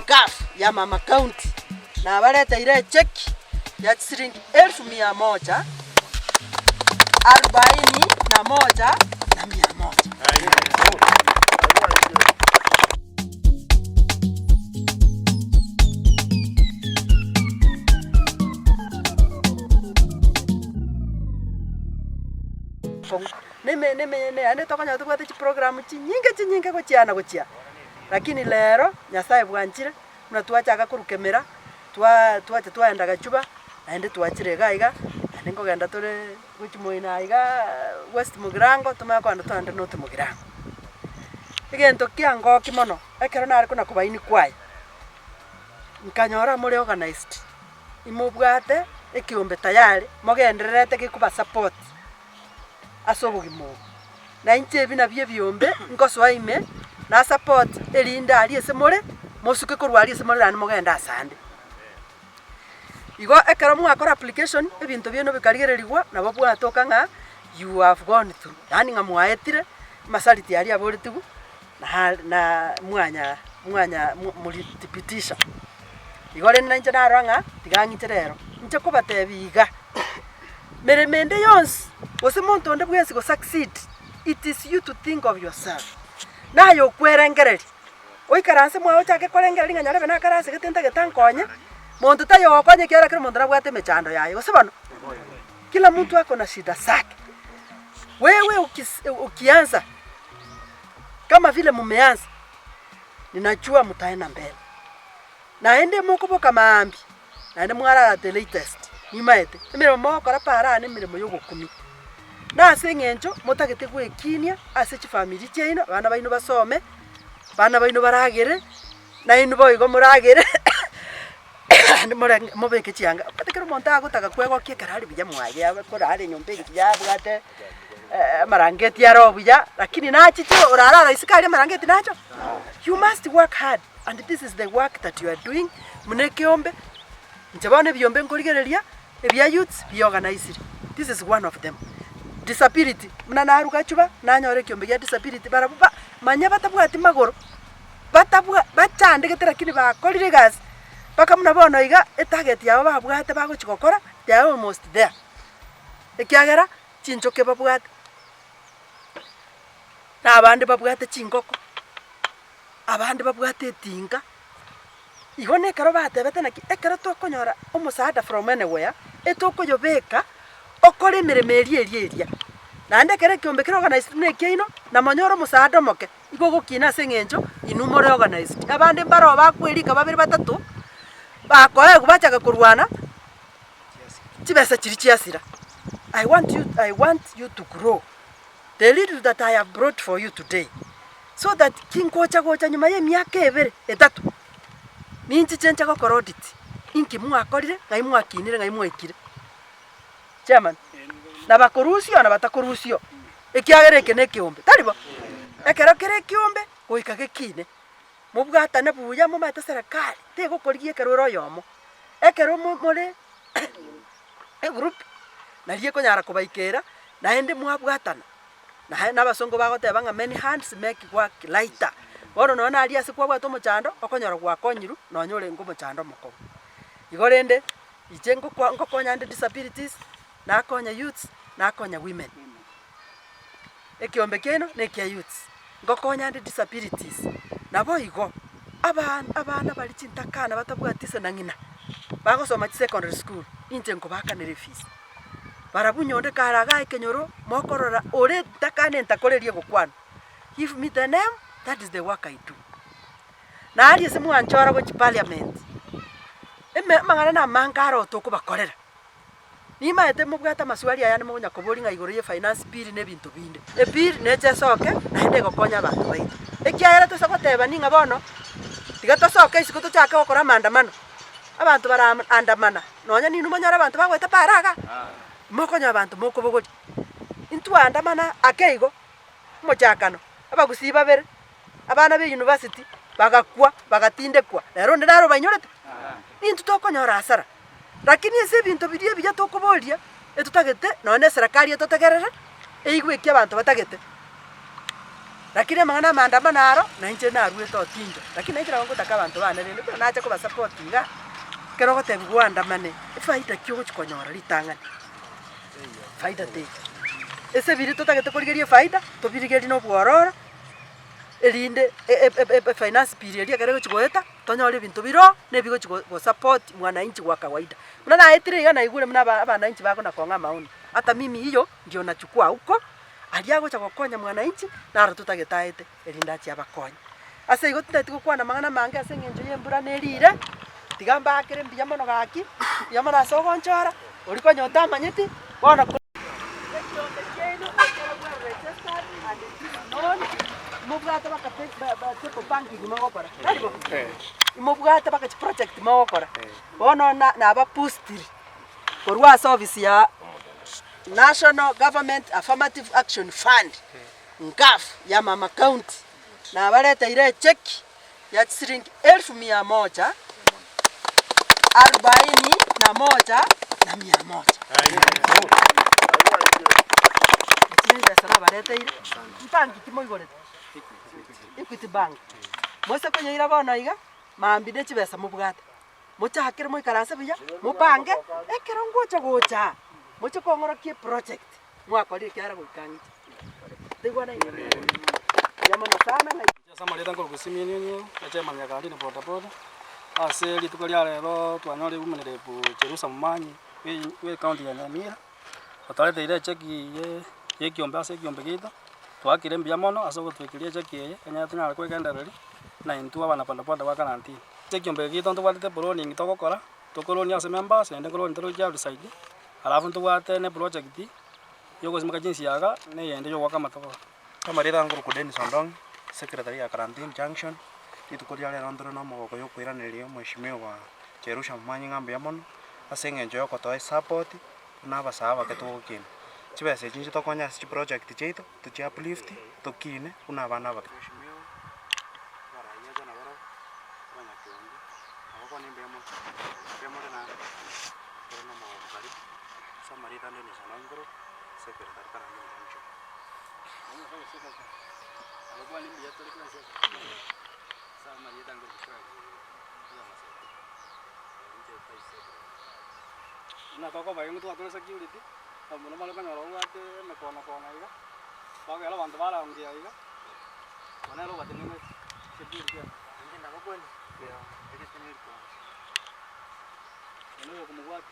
CAF ya Mama County, nabareteire echeki ya chisiringi elfu mia moja arubaini na moja na mia moja. Neme neme naende tokonyora tobwate chiprogram chinyinge chinyinge gochia na gochia, lakini rero Nyasaye bwanchire, buna twachaka korwa kemera, twa twacha twaenda gachuba, naende twachire iga iga, naende nkogenda tore gochia moino aigaa west mugirango tomanye kogenda togende north mugirango. Egento kiangokia mono, ekero nare kona kobaini kwaye, nkanyora more organised, imobwate ekiombe tayari, mogendererete gekobasupport ase obogima obo. Na inche ebi nabio ebiombe nkosoa ime, na support erinde aria ase more, mosuke korwa aria ase more naende mogende asande. Igo ekero mwakora application, ebinto biaino bikarigererigwa, nabo bwatoka ng'a you have gone through, yaani ng'a mwaetire amasariti aria aboretigwe, na na mwanya mwanya morithibitisha. Igo rende nainche narora ng'a tiga ng'iche rero, inche kobatebia iga, meremo ende yonsi, gose monto onde bwensi go succeed, it is you to think of yourself. Naye okwerengereria, oikaranse mwaye ochake korengereria ng'a nyarebe nakare ase gete ntagete ankonye, monto taiyo ogokonya ekiagera kera omonto nabwate emechando yaye, gose bono? Kila mtu ako na shida zake. Wewe ukis ukianza kama vile mumeanza, ninajua mtaenda mbele. Naende mokoboka maambia, naende mwarara the latest, nimaete, emeremo mogokora para aa nemeremo ya ogokumia. Na ase eng'encho motagete gwekinia ase chifamiri chiaino, abana baino basome, abana baino baragere, nainwe boigo moragere naende more mobeke chianga. Omanyete kera omonto agotaka kwegokia ekero are buya mwaye abe korara enyomba engiya abwate amarangeti aro buya, lakini nachiche orarara isiko aria amarangeti nacho? You must work hard and this is the work that you are doing buna ekeombe, inche bono ebiombe nkorigereria, ebia youths biorganisiri, this is one of them. Disability, buna naruga gachuba, nanyora ekiombe gia disability barabwo ba manya batabwati magoro, batabwa bachandegete lakini bakorire egasi, mpaka buna bono iga, etarget yabo babwate bagochi gokora, they are almost there, ekiagera chinchoke babwate, na abande babwate chingoko, abande babwate etinga, igo na ekero batebete naki, ekero tokonyora omosaada from anywhere, etokoyobeka okore emeremo eria eria eria. Naende ekero ekiombe kere organised buna ekiaino, namonyore omosaada omoke, igo ogokina ase eng'encho inwe more organised. Abande mbaroo bakwerika babere batato, bakoegwa bachaka korwana, chibesa chiria chiasira. I want you, I want you to grow. The little that I have brought for you today, so that kingocha gocha nyuma ya emiaka ebere, etato, ninchiche nche gokora audit, inki mwakorire, ng'ai mwakinire, ng'ai mwaikire. Chairman, nabakorusio na batakorusio, ekiagera eke nekeombe, tari bo? Ekero kere ekeombe, goika gekine, mobwatane buya momanyete serikali tegokorigia ekero ore oyomo, ekero mo more egroup, naria ekonyara kobaikera, naende mwabwatana, naye na abasongo bagoteba ng'a many hands make work lighter. Bono nonye naria ase kwabwate omochando, okonyora gwakonyirwe nonye orenge omochando omokong'u. Igo rende, inche ngokwa ngokonya nde disabilities, nakonya youths, nakonya women. Ekiombe kiaino na ekia youths, ngokonya nde disabilities, naboigo aban abana baria chintakana batabwati ise na ng'ina, bagosoma chisecondary school, inche nkobaakanera efees. Barabwo onye onde kare igaa ekenyoro, mokorora ore ntakana entakore eria egokwanwa, give me the name, that is the work I do. Naria ase mwanchora gochia parliament, eme amang'ana na amange aro tokobakorera. Nimaete mobwate amaswali aya ande mokonya koboria ng'a igoro ye finance bill na ebinto binde. Ebill neche esoke naende egokonya abanto baito. Ekiagera tosa gotebani ng'a bono, tiga tosoke isiko tochake gokora amaandamano, abanto bara andamana, nonya ninwe monyore abanto bagoeta para igaa, mokonyora abanto mokobogoria. Intwaandamana ake igo, omochakano, abagusii babere, abana be university, bagakwa, bagatindekwa, rero onde naro obainyorete? Intwe tokonyora hasara. Lakini ase ebinto biria ebiya tokoboria, etotagete nonya na eserekari etotegerere, eigwe eki abanto batagete. Lakini amang'ana amaandamano aro, na inche naruete otinto, lakini nainche nabo ngotaka abanto bane rende buna nacha kobasupport iga, ekero ogotebiwa oandamane, efaida ki ogochi konyora ritang'ani? Faida teiyo. Ase biria totagete korigeria efaida, tobirigerie na obwororo, erinde e- e- e- efinance bill eria ekero egochi goeta, tonyore ebinto biroo, na ebigochi go gosupport mwananchi wa kawaida. Buna naetire iga naigure buna aba abananchi bakona kong'a amaoni, hata mimi hiyo ndio nachukua huko, aria agocha gokonya mwananchi, naro totagete aete, erinde achie abakonye. Ase igo tintageti gokwana amang'ana amange ase eng'encho ya embura na erire, tiga mbaakere mbuya mono gaki, mbuya mono ase ogonchora, oria konya otamanyeti, bono Ekiombe kiaino ekero bwa registered and it is known, mobwate baka pe ba ba table banking mogokora, tari bo? Mobwate baka chiproject mogokora, bono na nababoostiri korwa ase ofisi ya National Government Affirmative Action Fund, NGAAF, ya Mama County, nabareteire echeki ya chisiringi elfu mia moja arubaini na moja na mia moja. Echi nechibesa nabareteire, chibanki ki moigorete? Equity Bank. Moise konyeira bono iga, mambia ne chibesa mobwate. Mochakere moikaranse buya, mopange, ekero ngocha gocha, moche kong'orokia eproject mwakorire ekiagera goika ng'iche. Toigwane iga? Mbuya mono sana ng'a. Ase amarieta nkorokwa Simeon Onyoro, echairman ya Kandini boda boda, ase rituko ria rero twanyorire women rep Jerusa Momanyi bwe ecounty ya Nyamira, otoreteire echeki ye ya ekiombe ase ekiombe giaito, twakire mbuya mono ase ogotoikeria echeki eye, enyare tonyare koegendereria, na intwe abana boda boda ba Karantini. Ase ekiombe eke giaito ntobwatete eploaning togokora, tokoronia ase members naende nkoroni tore outside, alafu ntobwate na eproject ya ogosimeka chinsiaga na eyende ya ogoaka amatobori. Amarita nkorokwa Dennis Ondong, secretary ya Karantini Junction, rituko ria rero ntore na omogoko ya okoiraneria omweshimiwa Jerusha Momanyi ng'a mbuya mono, ase eng'encho ya okotoa esupport buna abasae abake togokina. Chibesa echi nchitokonye ase chiproject chiaito, tochi uplift, tokine buna abana abake. Mweshimiwa, abarai acha nabarabwo, abanyakeombe, nabakwane mbuya mono, mbuya more naende, tore na omogoko karibu, ase amarieta Dennis Ondong nkorokwa, secretary Karantini Junction. Buna tokoba iga ntwatore security, abamura mbare konyora babwate emekono kona iga, bagokera abanto baraongia iga, bono nere obateneneti security eye. Bono oyo okomobwati.